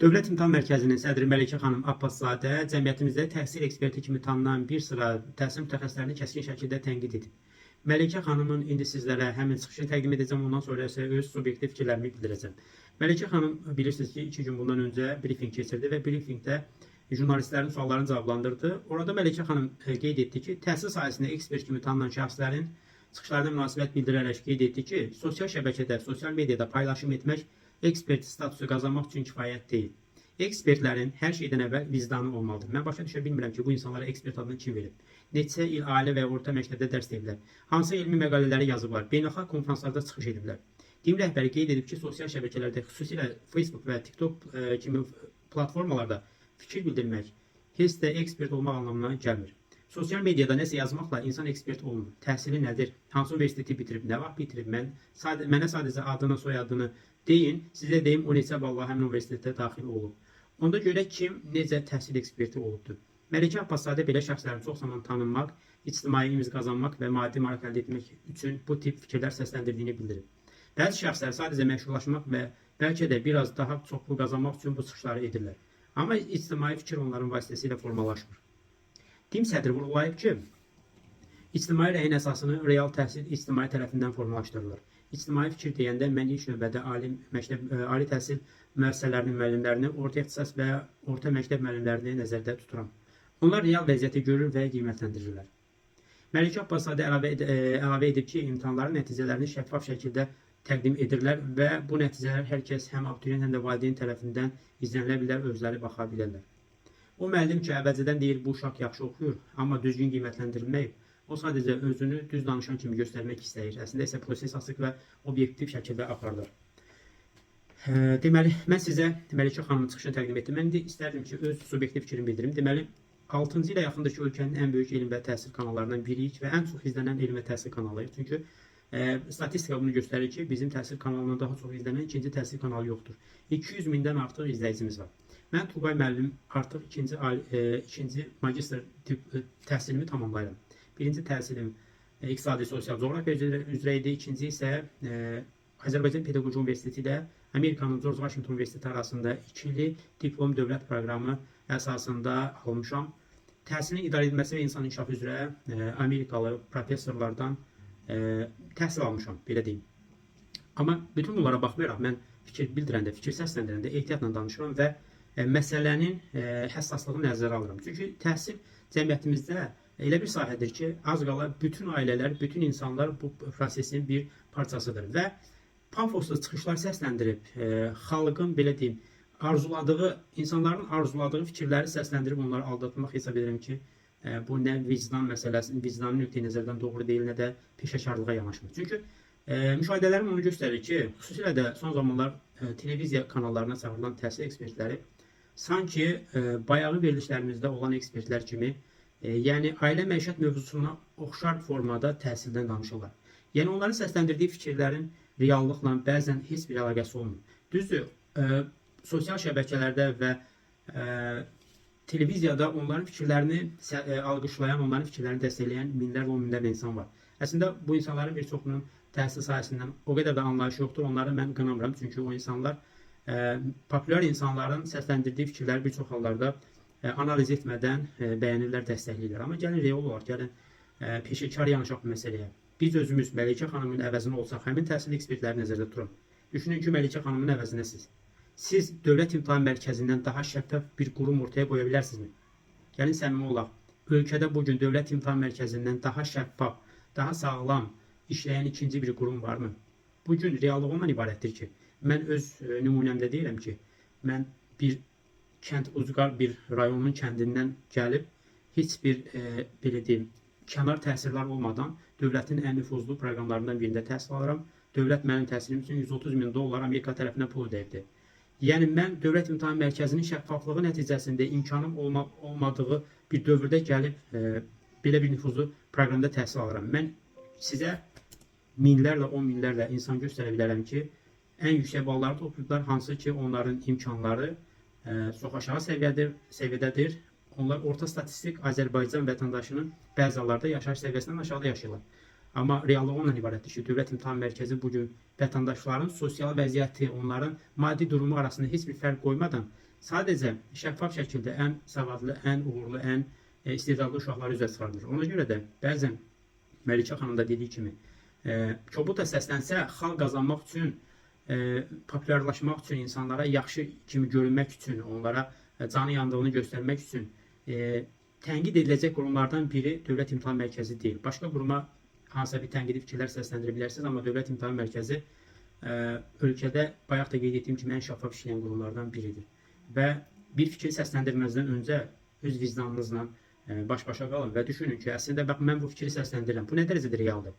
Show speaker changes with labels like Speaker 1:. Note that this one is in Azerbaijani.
Speaker 1: Dövlət İmtahan Mərkəzinin sədri Məlikə xanım Abbaszadə cəmiyyətimizdə təhsil eksperti kimi tanınan bir sıra təhsil mütəxəssislərini kəskin şəkildə tənqid edib. Məlikə xanımın indi sizlərə həmin çıxışını təqdim edəcəm, ondan sonra isə öz subyektiv fikirlərimi bildirəcəm. Məlikə xanım bilirsiniz ki, 2 gün bundan öncə brifinq keçirdi və brifinqdə jurnalistlərin suallarını cavablandırdı. Orada Məlikə xanım qeyd etdi ki, təhsil sahəsində ekspert kimi tanınan şəxslərin çıxışlarına münasibət bildirərək qeyd etdi ki, sosial şəbəkədə, sosial mediada paylaşım etmək ekspert statusu qazanmaq üçün kifayət deyil. Ekspertlərin hər şeydən əvvəl vicdanı olmalıdır. Mən başa düşə bilmirəm ki, bu insanlara ekspert adını kim verib? Neçə il ali və orta məktəbdə dərs deyiblər? Hansı elmi məqalələri yazıblar? Beynəlxalq konfranslarda çıxış ediblər? DİM rəhbəri qeyd edib ki, sosial şəbəkələrdə, xüsusilə Facebook və TikTok kimi platformalarda fikir bildirmək heç də ekspert olmaq anlamına gəlmir. Sosial mediada nəsə yazmaqla insan ekspert olmur. Təhsili nədir? Hansı universiteti bitirib, nə vaxt bitirib? Mənə sadəcə adını, soyadını deyin, sizə deyim o neçə balla həmin universitetə daxil olub. Onda görək kim necə təhsil eksperti olubdur. Məlikə Abbaszadə belə şəxslərin çox zaman tanınmaq, ictimai imiz qazanmaq və maddi maraq əldə etmək üçün bu tip fikirlər səsləndirdiyini bildirib. Bəzi şəxslər sadəcə məşhurlaşmaq və bəlkə də biraz daha çox pul qazanmaq üçün bu çıxışları edirlər. Amma ictimai fikir onların vasitəsilə formalaşmır. DİM sədri vurğulayıb ki, ictimai rəyin əsasını real təhsil ictimai tərəfindən formalaşdırılır. İctimai fikir deyəndə mən ilk növbədə ali məktəb, ali təhsil müəssisələrinin müəllimlərini, orta ixtisas və orta məktəb müəllimlərini nəzərdə tuturam. Onlar real vəziyyəti görür və qiymətləndirirlər. Məlikə Abbaszadə əlavə edib ki, imtahanların nəticələrini şəffaf şəkildə təqdim edirlər və bu nəticələr hər kəs həm abituriyent, həm də valideyn tərəfindən izlənilə bilər, özləri baxa bilərlər. O müəllim ki, əvvəlcədən deyir bu uşaq yaxşı oxuyur, amma düzgün qiymətləndirilməyib. O sadəcə özünü düz danışan kimi göstərmək istəyir. Əslində isə proses açıq və obyektiv şəkildə aparılır. Deməli, mən sizə Məlikə xanımın çıxışını təqdim etdim. Mən indi istərdim ki, öz subyektiv fikrimi bildirim. Deməli, 6-cı ilə yaxındır ki, ölkənin ən böyük elm və təhsil kanallarından biriyik və ən çox izlənən elm və təhsil kanalıyıq. Çünki statistika bunu göstərir ki, bizim təhsil kanalından daha çox izlənən ikinci təhsil kanalı yoxdur. 200 mindən artıq izləyicimiz var. Mən Tuqay müəllim artıq ikinci magistr təhsilimi tamamlayıram. Birinci təhsilim iqtisadi, sosial coğrafiya üzrə idi. İkinci isə Azərbaycan Pedaqoji Universiteti ilə Amerikanın George Washington Universiteti arasında ikili diplom dövlət proqramı əsasında almışam. Təhsilin idarə edilməsi və insan inkişafı üzrə Amerikalı professorlardan təhsil almışam, belə deyim. Amma bütün bunlara baxmayaraq mən fikir bildirəndə, fikir səsləndirəndə ehtiyatla danışıram və məsələnin həssaslığını nəzərə alıram. Çünki təhsil cəmiyyətimizdə elə bir sahədir ki, az qala bütün ailələr, bütün insanlar bu prosesin bir parçasıdır və pafoslu çıxışlar səsləndirib xalqın belə deyim, arzuladığı, insanların arzuladığı fikirləri səsləndirib onları aldatmaq hesab edirəm ki, bu nə vicdan məsələsi, vicdanı nöqteyi nəzərdən doğru deyil, nə də peşəkarlığa yanaşmır. Çünki müşahidələrim onu göstərir ki, xüsusilə də son zamanlar televiziya kanallarına çağırılan təhsil ekspertləri sanki bayağı verilişlərimizdə olan ekspertlər kimi, yəni ailə məişət mövzusuna oxşar formada təhsildən danışırlar. Yəni onların səsləndirdiyi fikirlərin reallıqla bəzən heç bir əlaqəsi olmur. Düzdür, sosial şəbəkələrdə və televiziyada onların fikirlərini alqışlayan, onların fikirlərini dəstəkləyən minlərlə, on minlərlə insan var. Əslində bu insanların bir çoxunun təhsil sahəsindən o qədər də anlayışı yoxdur. Onları mən qınamıram. Çünki o insanlar populyar insanların səsləndirdiyi fikirləri bir çox hallarda analiz etmədən bəyənirlər, dəstəkləyirlər. Amma gəlin real olaraq, gəlin peşəkar yanaşaq bu məsələyə. Biz özümüz Məlikə xanımın əvəzinə olsaq, həmin təhsil ekspertləri nəzərdə tuturam. Düşünün ki, Məlikə xanımın əvəzinəsiz. Siz Dövlət İmtahan Mərkəzindən daha şəffaf bir qurum ortaya qoya bilərsinizmi? Gəlin səmimi olaq. Ölkədə bu gün Dövlət İmtahan Mərkəzindən daha şəffaf, daha sağlam işləyən ikinci bir qurum varmı? Bu gün reallıq ondan ibarətdir ki, mən öz nümunəmdə deyirəm ki, mən bir kənd, ucqar bir rayonun kəndindən gəlib heç bir belə deyim, kənar təsirlər olmadan dövlətin ən nüfuzlu proqramlarından birində təhsil alıram. Dövlət mənim təhsilim üçün 130 min dollar Amerika tərəfindən pul ödəyibdir. Yəni mən Dövlət İmtahan Mərkəzinin şəffaflığı nəticəsində imkanım olmadığı bir dövrdə gəlib belə bir nüfuzlu proqramda təhsil alıram. Mən sizə minlərlə, on minlərlə insan göstərə bilərəm ki, ən yüksək balları toplayıblar, hansı ki onların imkanları çox aşağı səviyyədədir. Onlar orta statistik Azərbaycan vətəndaşının bəzi hallarda yaşayış səviyyəsindən aşağıda yaşayırlar. Amma reallıq ondan ibarətdir ki, Dövlət İmtahan Mərkəzi bu gün vətəndaşların sosial vəziyyəti, onların maddi durumu arasında heç bir fərq qoymadan sadəcə şəffaf şəkildə ən savadlı, ən uğurlu, ən istedadlı uşaqları üzə çıxardır. Ona görə də bəzən Məlikə xanım da dediyi kimi, kobud da səslənsə, xalq qazanmaq üçün, populyarlaşmaq üçün, insanlara yaxşı kimi görünmək üçün, onlara canı yandığını göstərmək üçün tənqid ediləcək qurumlardan biri Dövlət İmtahan Mərkəzi deyil. Başqa quruma hansısa bir tənqidi fikirlər səsləndirə bilərsiniz, amma Dövlət İmtahan Mərkəzi ölkədə bayaq da qeyd etdiyim kimi ən şəffaf işləyən qurumlardan biridir. Və bir fikri səsləndirməzdən öncə öz vicdanınızla baş-başa qalın və düşünün ki, əslində bax mən bu fikri səsləndirirəm. Bu nə dərəcədə realdır?